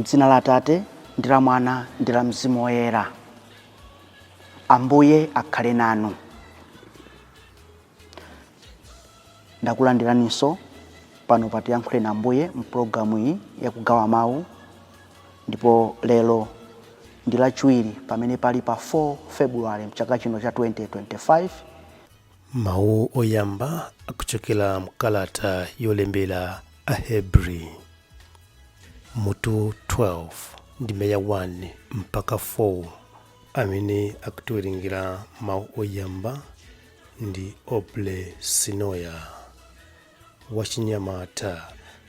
M'dzina la Atate ndi la Mwana ndi la Mzimu Woyera. Ambuye akhale nanu. Ndakulandiraninso pano pa Tiyankhuleni Ambuye mpulogalamu iyi yakugawa mawu, ndipo lero ndi Lachiwiri pamene pali pa 4 February mchaka chino cha 2025. Mawu oyamba akuchokera mkalata yolembera Ahebri mutu 12 ndime ya 1 mpaka 4. Amene akutiwerengera mawu oyamba ndi Oble Sinoya wachinyamata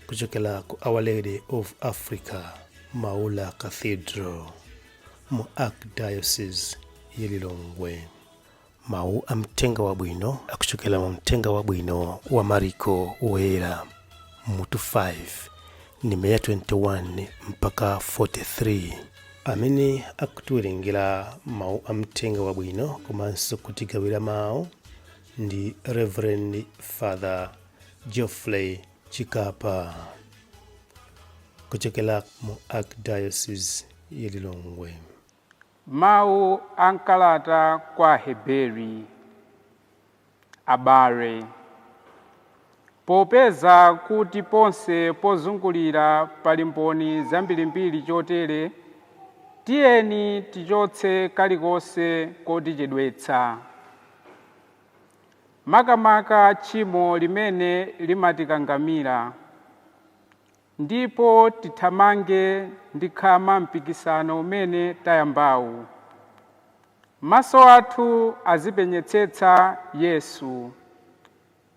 kuchokera ku Our Lady of Africa Maula Cathedral mu Archdiocese ya Lilongwe. Mawu a Mthenga Wabwino akuchokera mu Mthenga Wabwino wa Mariko Woyera mutu 5 ndime ya 21 mpaka 43. Amene akutiwerengera mawu a Mthenga Wabwino komanso kutigawira mawu ndi Reverend Father Geoffrey Chikapa kuchokera mu Archdiocese ya Lilongwe. Mawu a m'kalata kwa Aheberi. Abale, popeza kuti ponse pozungulira pali mboni zambirimbiri chotere, tiyeni tichotse kalikonse kotichedwetsa, makamaka tchimo limene limatikangamira, ndipo tithamange ndi khama mpikisano umene tayambawu. Maso athu azipenyetsetsa Yesu,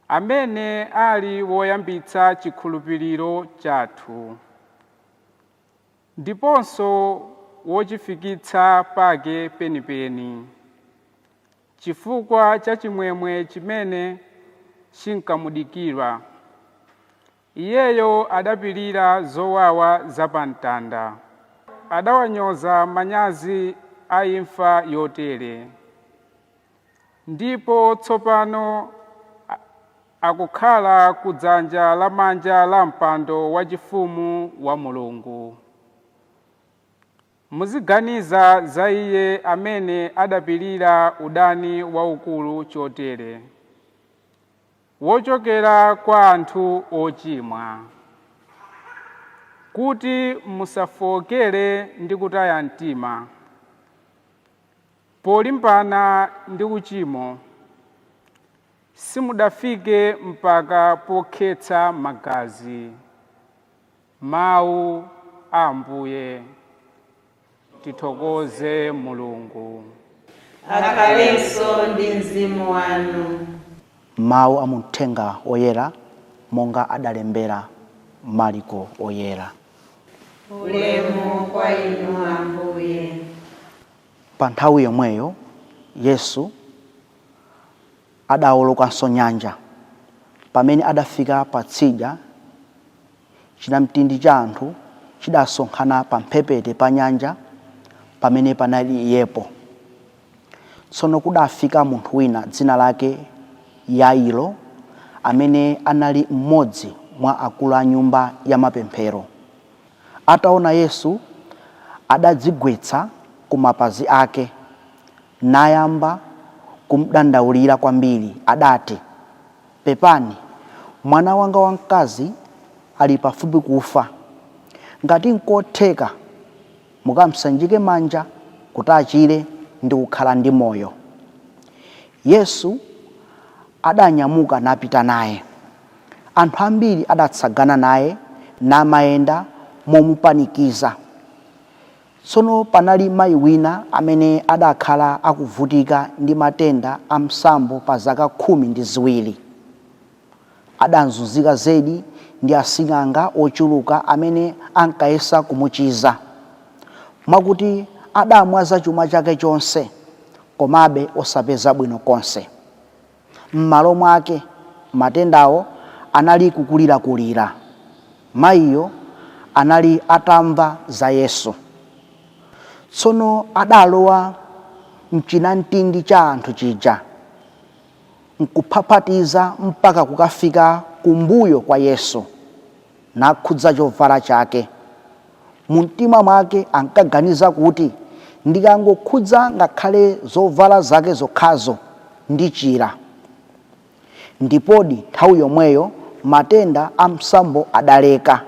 amene ali woyambitsa chikhulupiriro chathu ndiponso wochifikitsa pake penipeni. Chifukwa cha chimwemwe chimene chinkamudikira, Iyeyo adapirira zowawa za pa mtanda. Adawanyoza manyazi a imfa yotere. Ndipo tsopano akukhala ku dzanja lamanja la mpando wachifumu wa Mulungu. Muziganiza za Iye amene adapirira udani waukulu chotere, wochokera kwa anthu ochimwa, kuti musafookere ndi kutaya mtima. Polimbana ndi uchimo, simudafike mpaka pokhetsa magazi. Mawu a Ambuye. Tithokoze Mulungu. Akhalenso ndi mzimu wanu. Mawu a mu Mthenga Woyera monga adalembera Marko Woyera. Ulemu kwa Inu, Ambuye. Pa nthawi yomweyo Yesu adaolokanso nyanja. Pamene adafika patsidya, chinamtindi cha anthu chidasonkhana pamphepete pa nyanja pamene panali Iyepo. Tsono kudafika munthu wina dzina lake Yairo, amene anali mmodzi mwa akulu a nyumba ya mapemphero. Ataona Yesu, adadzigwetsa ku mapazi ake, nayamba kumdandaulira kwambiri. Adati, Pepani, mwana wanga wamkazi ali pafupi kufa. Ngati nkotheka, mukamsanjike manja kuti achire ndi kukhala ndi moyo. Yesu adanyamuka napita naye. Anthu ambiri adatsagana naye namayenda momupanikiza. Tsono panali mai wina amene adakhala akuvutika ndi matenda a msambo pa zaka 12. Adazunzika zedi ndi asing'anga ochuluka amene ankayesa kumuchiza, mwakuti adamwaza chuma chake chonse, komabe osapeza bwino konse. M'malo mwake, matendawo anali kukulirakulira. Mayiyo anali atamva za Yesu. Tsono adalowa m'chinamtindi cha anthu chija, nkuphaphatiza mpaka kukafika kumbuyo kwa Yesu, nakhudza chovala chake. Mumtima mwake ankaganiza kuti, Ndikangokhudza ngakhale zovala zake zokhazo, ndichira. Ndipodi nthawi yomweyo matenda a msambo adaleka,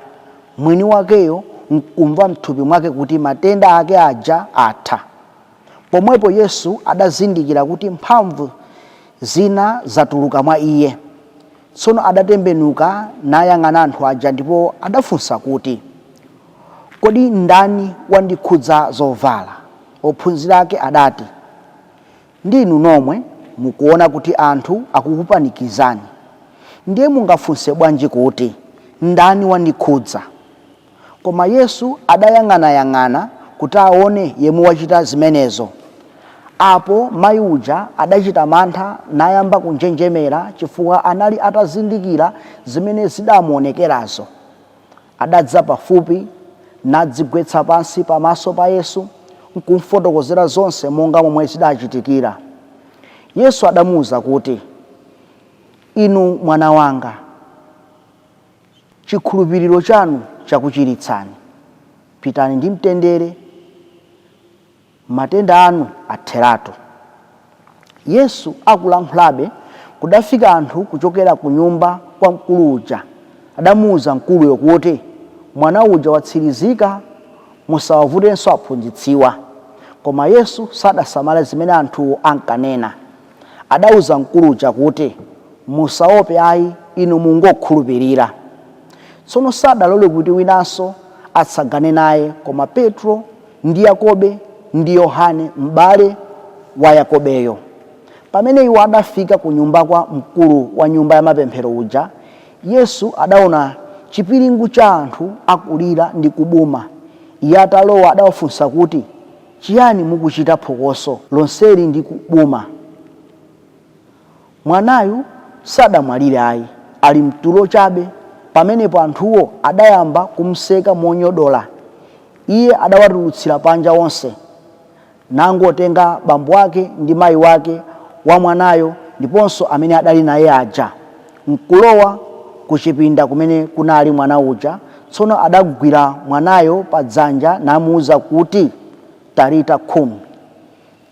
mwini wakeyo nkumva m'thupi mwake kuti matenda ake aja atha. Pomwepo Yesu adazindikira kuti mphamvu zina zatuluka mwa Iye. Tsono adatembenuka nayang'ana anthu aja ndipo adafunsa kuti, Kodi ndani wandikhudza zovala? Ophunzira ake adati, Ndi inu nomwe mukuona kuti anthu akukupanikizani. Ndiye mungafunse bwanji kuti, Ndani wandikhudza? Koma Yesu adayang'anayang'ana kuti aone yemwe wachita zimenezo. Apo mai uja adachita mantha nayamba kunjenjemera, chifukwa anali atazindikira zimene zidamuonekerazo. Adadza pafupi, nadzigwetsa pansi pamaso pa Yesu, nkumfotokozera zonse monga momwe zidachitikira. Yesu adamuuza kuti, Inu mwana wanga, chikhulupiriro chanu chakuchiritsani. Pitani ndi mtendere, matenda anu atheratu. Yesu akulankhulabe, kudafika anthu kuchokera kunyumba kwa mkulu uja. Adamuuza mkuluyo kuti, Mwana uja watsirizika, musawavutenso aphunzitsiwa. Koma Yesu sadasamale zimene anthuwo ankanena. Adauza mkulu uja kuti, Musaope ai, inu mungokhulupirira. Tsono sadalole kuti winanso atsagane naye koma Petro ndi Yakobe ndi Yohane m'bale wa Yakobeyo. Pamene iwo adafika kunyumba kwa mkulu wa nyumba yamapemphero uja, Yesu adaona chipiringu cha anthu akulira ndi kubuma. Iye atalowa adawafunsa kuti, Chiyani mukuchita phokoso lonseli ndi kubuma? Mwanayu sadamwalire ai, ali mtulo chabe. Pamenepo anthuwo adayamba kumseka monyodola. Iye adawatulutsira panja onse, nangotenga bambo ake ndi mai wake wa mwanayo ndiponso amene adali naye aja, nkulowa ku chipinda kumene kunali mwana uja. Tsono adagwira mwanayo pa dzanja namuuza kuti, Talita kumi,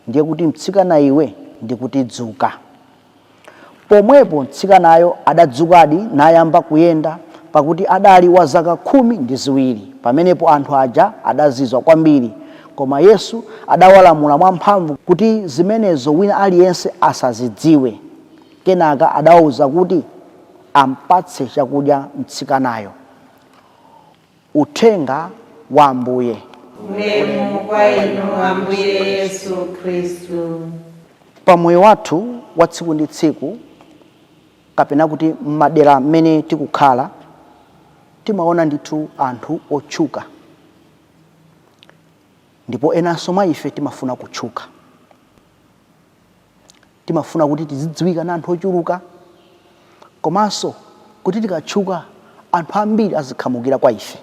ndiye kuti, Mtsikana iwe, ndikuti dzuka. Pomwepo mtsikanayo adadzukadi nayamba kuyenda, pakuti adali wa zaka 12. Pamenepo anthu aja adazizwa kwambiri. Koma Yesu adawalamula mwamphamvu kuti zimenezo wina aliyense asazidziwe. Kenaka adawauza kuti ampatse chakudya mtsikanayo. Uthenga wa Ambuye. Ulemu kwa inu Ambuye Yesu Khristu. Pa moyo wathu wa tsiku ndi tsiku, kapena kuti m'madera mmene tikukhala, timaona ndithu anthu otchuka, ndipo enanso mwa ife timafuna kutchuka. Timafuna kuti tizidziwika na anthu ochuluka, komanso kuti tikatchuka anthu ambiri azikhamukira kwa ife.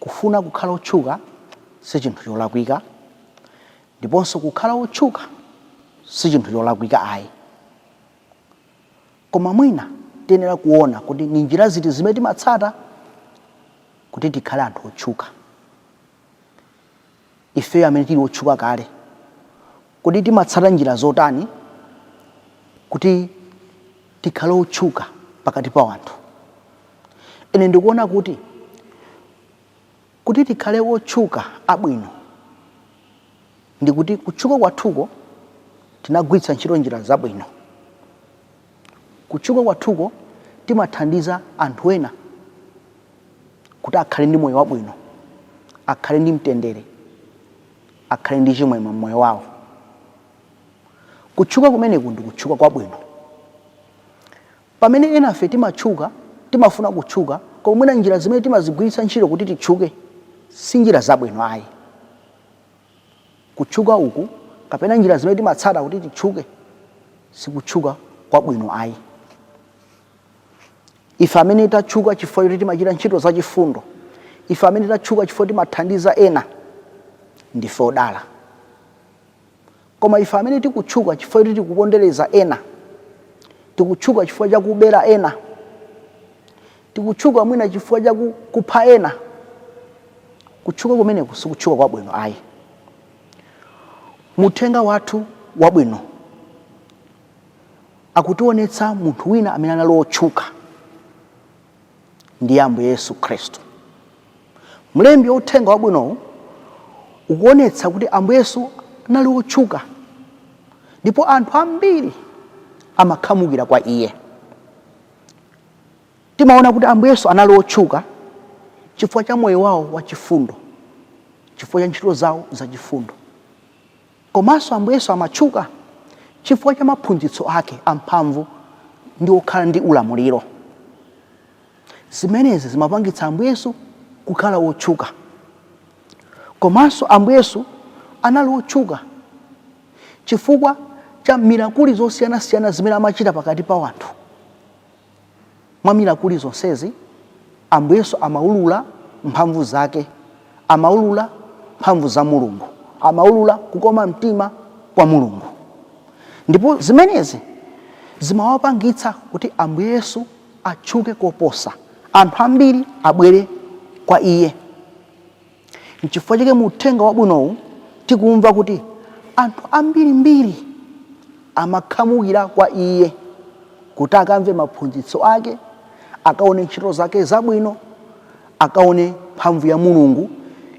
Kufuna kukhala otchuka si chinthu cholakwika, ndiponso kukhala otchuka si chinthu cholakwika ayi. Koma mwina tiyenera kuona kuti ni njira ziti zimene timatsata kuti tikhale anthu otchuka. Ifeyo amene tili otchuka kale, kodi timatsata njira zotani kuti tikhale otchuka pakati pa anthu? Ine ndikuona kuti kuti tikhale otchuka abwino ndikuti kutchuka kwathuko tinagwiritsa ntchito njira zabwino. Kutchuka kwathuko timathandiza anthu ena kuti akhale ndi moyo wabwino, akhale ndi mtendere, akhale ndi chimwemwe mmoyo wawo. Kutchuka kumeneku ndi kutchuka kwabwino. Pamene enafe timatchuka, timafuna kutchuka, koma mwina njira zimene timazigwiritsa ntchito kuti titchuke si njira zabwino ayi. Kutchuka uku kapena njira zimene timatsata kuti titchuke si kutchuka kwabwino ayi. Ife amene tatchuka chifukwa choti timachita ntchito zachifundo, ife amene tatchuka chifukwa timathandiza ena, ndife odala. Koma ife amene tikutchuka chifukwa choti tikupondereza ena, tikutchuka chifukwa cha kubera ena, tikutchuka mwina chifukwa cha kupha ena, Kutchuka kumeneku sikutchuka kwabwino ayi. Muthenga wathu wabwino akutionetsa munthu wina amene anali wotchuka, ndiye Ambuye Yesu Khristu. Mlembi wa uthenga wabwinowu ukuonetsa kuti Ambuye Yesu anali wotchuka ndipo anthu ambiri amakhamukira kwa iye. Timaona kuti Ambuye Yesu anali wotchuka chifukwa cha moyo wawo wachifundo, chifukwa cha ntchito zawo zachifundo. Komanso Ambuye Yesu amatchuka chifukwa cha maphunzitso ake amphamvu ndi okhala ndi ulamuliro. Zimenezi zimapangitsa Ambuye Yesu kukhala wotchuka. Komanso Ambuye Yesu anali wotchuka chifukwa cha milakuli zosiyanasiyana zimene amachita pakati pa wanthu. Mwa milakuli zonsezi, Ambuye Yesu amaulula mphamvu zake, amaulula mphamvu za Mulungu, amaulula kukoma mtima kwa Mulungu. Ndipo zimenezi zimawapangitsa kuti Ambuye Yesu atchuke koposa, anthu ambiri abwere kwa iye. Nchifukwa chake mu uthenga wabwinowu tikumva kuti anthu ambirimbiri amakhamukira kwa iye kuti akamve maphunzitso ake, akaone ntchito zake zabwino, akaone mphamvu ya Mulungu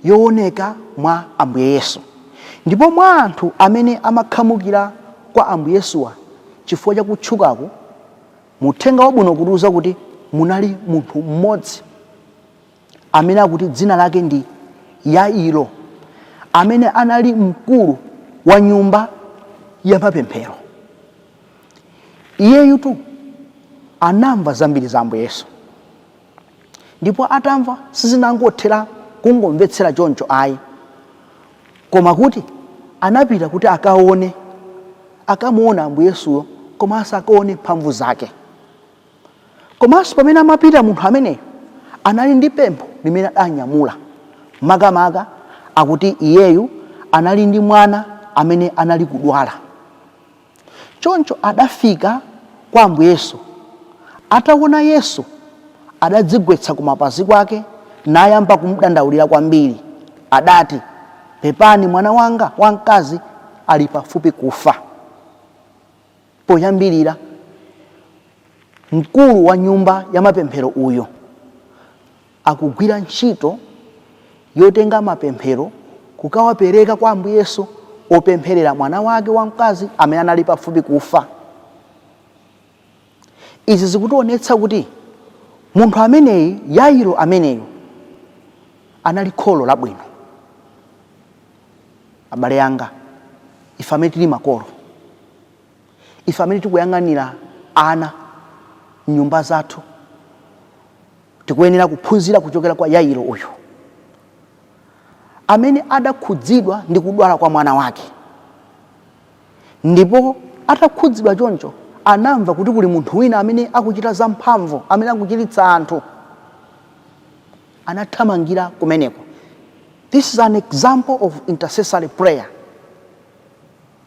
yooneka mwa Ambuye Yesu. Ndipo mwa anthu amene amakhamukira kwa Ambuye Yesuwa chifukwa cha kutchukaku, mu uthenga wabwino ukutiuza kuti munali munthu mmodzi amene akuti dzina lake ndi Yairo, amene anali mkulu wa nyumba ya mapemphero. Iyeyutu anamva zambiri za Ambuye Yesu, ndipo atamva sizinangothera kungomvetsera choncho ayi, koma kuti anapita kuti akaone, akamuona Ambuye Yesuyo komanso akaone mphamvu zake. Komanso pamene amapita munthu ameneyo anali ndi pempho limene adanyamula, makamaka akuti iyeyu anali ndi mwana amene anali kudwala. Choncho adafika kwa Ambuye Yesu. Ataona Yesu, adadzigwetsa kumapazi kwake nayamba kumdandaulira kwambiri. Adati, Pepani, mwana wanga wamkazi ali pafupi kufa. Poyambirira, mkulu wa nyumba ya mapemphero uyu akugwira ntchito yotenga mapemphero kukawapereka kwa Ambuye Yesu opempherera mwana wake wamkazi amene anali pafupi kufa. Izi zikutionetsa kuti munthu ameneyi, Yairo ameneyu, anali kholo labwino. Abale anga, ife amene tili makolo, ife amene tikuyang'anira ana m'nyumba zathu, tikuyenera kuphunzira kuchokera kwa Yairo uyu amene adakhudzidwa ndi kudwala kwa mwana wake, ndipo atakhudzidwa choncho anamva kuti kuli munthu wina amene akuchita zamphamvu, amene akuchiritsa anthu, anathamangira kumeneko. This is an example of intercessory prayer,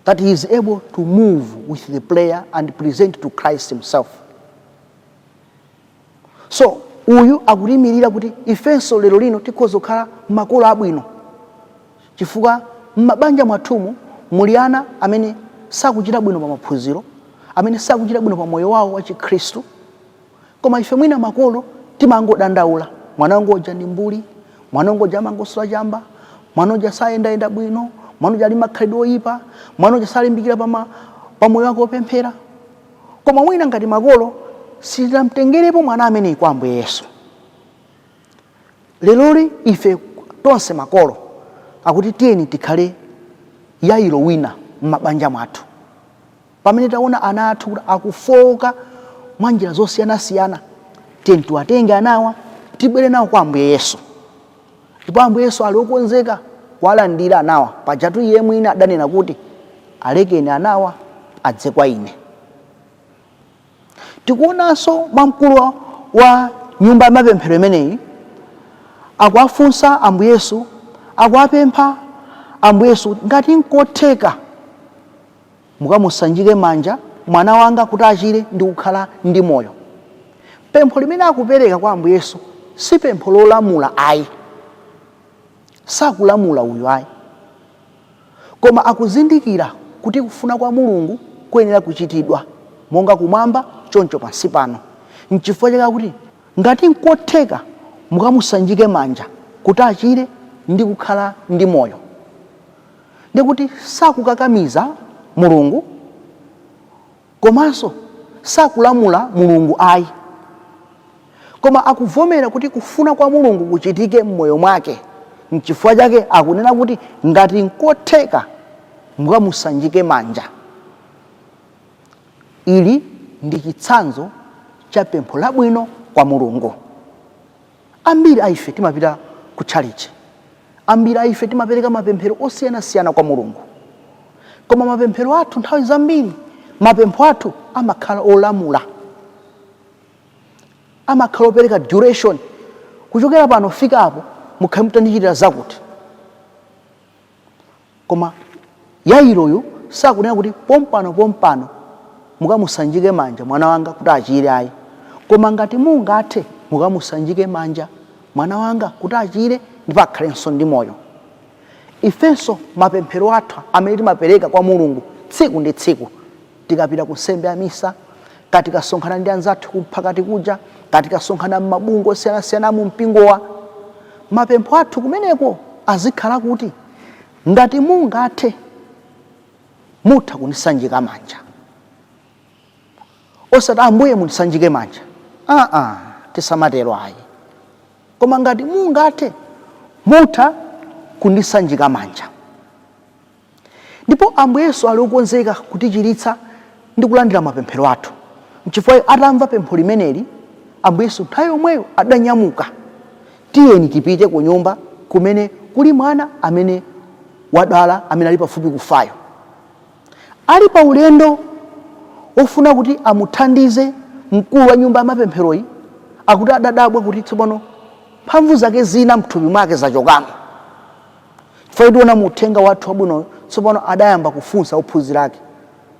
that he is able to move with the prayer and present to Christ himself. So uyu akutiyimirira kuti ifenso lero lino tikhoza kukhala makolo abwino, chifukwa m'mabanja mwathumu muli ana amene sakuchita bwino pa maphunziro, amene sakuchita bwino pa moyo wawo wa Chikhristu, koma ife mwina makolo timangodandaula: mwana wanga uja ndi mbuli, mwana wanga uja amangosula chamba, mwana uja sayendayenda bwino, mwana uja ali makhalidwe oyipa, mwana uja salimbikira pa moyo wake wopemphera. Koma mwina ngati makolo sitinamtengerepo mwana ameneyi kwa Ambuye Yesu. Leroli ife tonse makolo akuti tiyeni tikhale Yairo wina m'mabanja mwathu. Pamene taona ana athu kuti akufowoka mwa njira zosiyanasiyana, tiyeni tiwatenge anawa tibwere nawo kwa Ambuye Yesu. Ndipo Ambuye Yesu ali okonzeka kuwalandira anawa. Pajatu iye mwini adanena kuti, alekeni anawa adze kwa ine. Tikuonanso mwa mkulu wa nyumba ya mapemphero imeneyi akuwafunsa Ambuye Yesu, akuwapempha Ambuye Yesu, ngati nkotheka mukamusanjike manja mwana wanga kuti achire ndi kukhala ndi moyo. Pempho limene akupereka kwa Ambuye Yesu si pempho lolamula ayi. Sakulamula uyu ayi, koma akuzindikira kuti kufuna kwa Mulungu kuyenera kuchitidwa monga kumwamba choncho pansi pano. Nchifukwa chake akuti, ngati nkotheka, mukamusanjike manja kuti achire ndi kukhala ndi moyo. Ndikuti sakukakamiza Mulungu, komanso sakulamula Mulungu ayi, koma akuvomera kuti kufuna kwa Mulungu kuchitike m'moyo mwake. Nchifukwa chake akunena kuti, ngati nkotheka, mukamusanjike manja. Ili ndi chitsanzo cha pempho labwino kwa Mulungu. Ambiri a ife timapita ku tchalitchi, ambiri a ife timapereka mapemphero osiyanasiyana kwa Mulungu, koma mapemphero athu, nthawi zambiri mapempho athu amakhala olamula, amakhala opereka duration: kuchokera pano fika apo mukhale mutandichitira zakuti. Koma Yairoyu sakunena kuti pompano pompano mukamusanjike manja mwana wanga kuti achire ayi, koma ngati mungathe, mukamusanjike manja mwana wanga kuti achire ndipo akhalenso ndi moyo. Ifenso mapemphero athu amene timapereka kwa Mulungu tsiku ndi tsiku, tikapita ku nsembe ya misa, katikasonkhana ndi anzathu kumphakati kuja, katikasonkhana m'mabungwe osiyanasiyana mu mpingowa, mapempho athu kumeneko azikhala kuti, ngati mungathe, mutha kundisanjika manja. Osati, "Ambuye, mundisanjike manja." Aa, tisamatero ayi, koma ngati mungathe, mutha kundisanjika manja. Ndipo Ambuye Yesu ali okonzeka kutichiritsa ndi kulandira mapemphero athu. Nchifukwa atamva pempho limeneli, Ambuye Yesu nthawi yomweyo adanyamuka: "Tiyeni tipite ku nyumba kumene kuli mwana amene wadwala, amene ali pafupi kufayo." Ali pa ulendo wofuna kuti amuthandize mkulu wa nyumba ya mapempheroyi, akuti adadabwa kuti tsopano mphamvu zake zina mthupi mwake zachokamo. Chifukwa tiona mu uthenga wathu wabwino, tsopano adayamba kufunsa ophunzira ake,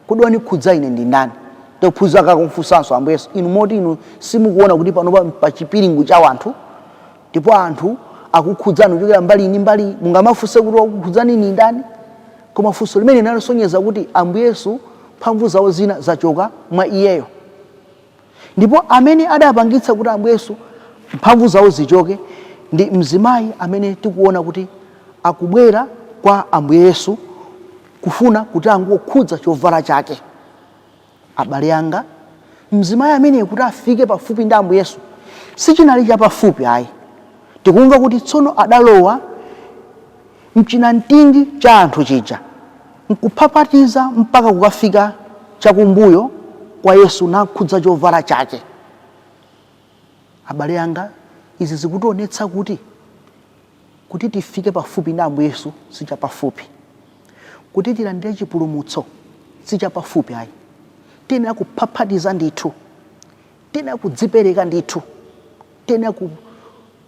"Kodi wandikhudza ine ndi ndani?" Ndi ophunzira ake akumfunsanso Ambuye Yesu, "Inu, moti inu simukuona kuti panopa pa chipiringu cha anthu, ndipo anthu akukhudzani kuchokera mbali ini mbali, mungamafunse kuti wakukhudzani ndi ndani?" Koma funso limene linalosonyeza kuti Ambuye Yesu mphamvu zawo zina zachoka mwa iyeyo. Ndipo amene adapangitsa kuti Ambuye Yesu mphamvu zawo zichoke ndi mzimayi amene tikuona kuti akubwera kwa Ambuye Yesu kufuna kuti angokhudza chovala chake. Abale anga, mzimayi ameneyo kuti afike pafupi ndi Ambuye Yesu sichinali chapafupi ayi. Tikumva kuti tsono adalowa mchinamtindi cha anthu chija nkuphapatiza mpaka kukafika chakumbuyo kwa Yesu, nakhudza chovala chake. Abale anga, izi zikutionetsa kuti tifike pafupi ndi Ambuye Yesu sichapafupi, kuti tilandire chipulumutso sichapafupi ayi. Tiyenera kuphaphatiza ndithu, tiyenera kudzipereka ndithu, tiyenera ku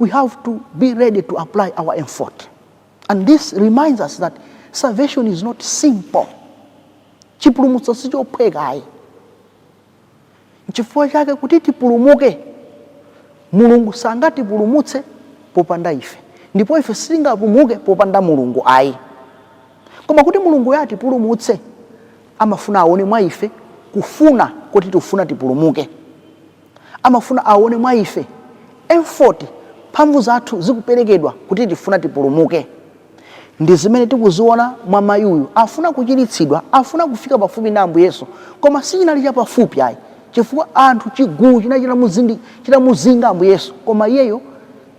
we have to be ready to apply our effort. And this reminds us that salvation is not simple. Chipulumutso sichophweka ayi. Nchifukwa chake kuti tipulumuke, Mulungu sangatipulumutse popanda ife, ndipo ife sitingapulumuke popanda Mulungu ayi. Koma kuti Mulungu atipulumutse, amafuna aone mwa ife kufuna kuti tifuna tipulumuke, amafuna aone mwa ife effort, mphamvu zathu zikuperekedwa kuti tifuna tipulumuke. Ndi zimene tikuziona mwa mayi uyu. Afuna kuchiritsidwa, afuna kufika pafupi ndi Ambuye Yesu, koma sichinali chapafupi ayi, chifukwa anthu, chigulu chinali chitamuzinga Ambuye Yesu. Koma iyeyo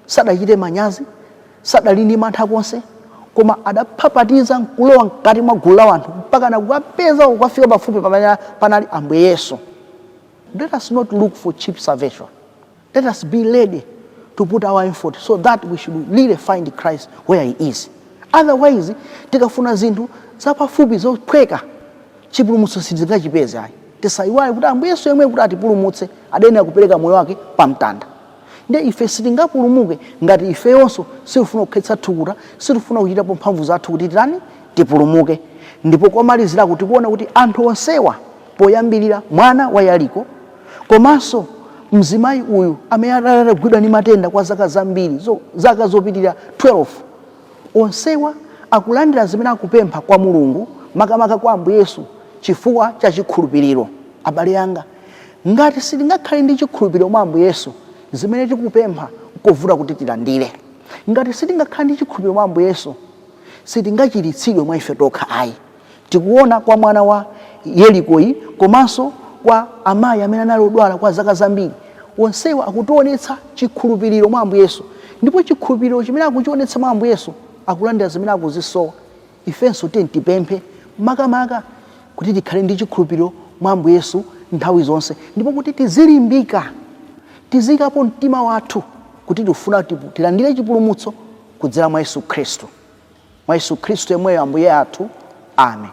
sadachite manyazi, sadali ndi mantha konse, koma adaphapatiza nkulowa mkati mwa gulu la anthu mpaka nakukapeza, kukafika pafupi pamene panali Ambuye Yesu. Let us not look for cheap salvation. Let us be ready to put our effort so that we should really find Christ where he is. Otherwise, tikafuna zinthu zapafupi, zophweka, chipulumutso sitingachipeze ayi. Tisayiwale kuti Ambuye Yesu yemwe kuti atipulumutse adayenera kupereka moyo wake pamtanda. Ndiye ife sitingapulumuke ngati ifeyonso sitifuna kukhetsa thukuta, sitifuna kuchitapo mphamvu zathu kuti titani? Tipulumuke. Ndipo komalizirako tikuona kuti anthu onsewa, poyambirira mwana wa Yaliko komanso mzimayi uyu amene atagwidwa ndi matenda kwa zaka zambiri, zaka zopitirira 12. Onsewa akulandira zimene akupempha kwa Mulungu, makamaka kwa Ambuye Yesu, chifukwa cha chikhulupiriro. Abale anga, ngati sitingakhale ndi chikhulupiriro mwa Ambuye Yesu, zimene tikupempha nkovuta kuti tilandire. Ngati sitingakhale ndi chikhulupiriro mwa Ambuye Yesu, sitingachiritsidwe mwa ife tokha ayi. Tikuona kwa mwana wa Yerikoyi komanso kwa amayi amene anali odwala kwa zaka zambiri, onsewa akutionetsa chikhulupiriro mwa Ambuye Yesu, ndipo chikhulupiriro chimene akuchionetsa mwa Ambuye Yesu, akulandira zimene akuzisowa. Ifenso tiyeni tipemphe makamaka kuti tikhale ndi chikhulupiriro mwa Ambuye Yesu nthawi zonse, ndipo kuti tizilimbika, tiziyikapo mtima wathu kuti tifuna tilandire chipulumutso kudzera mwa Yesu Khristu. Mwa Yesu Khristu yemweyo Ambuye athu. Amen.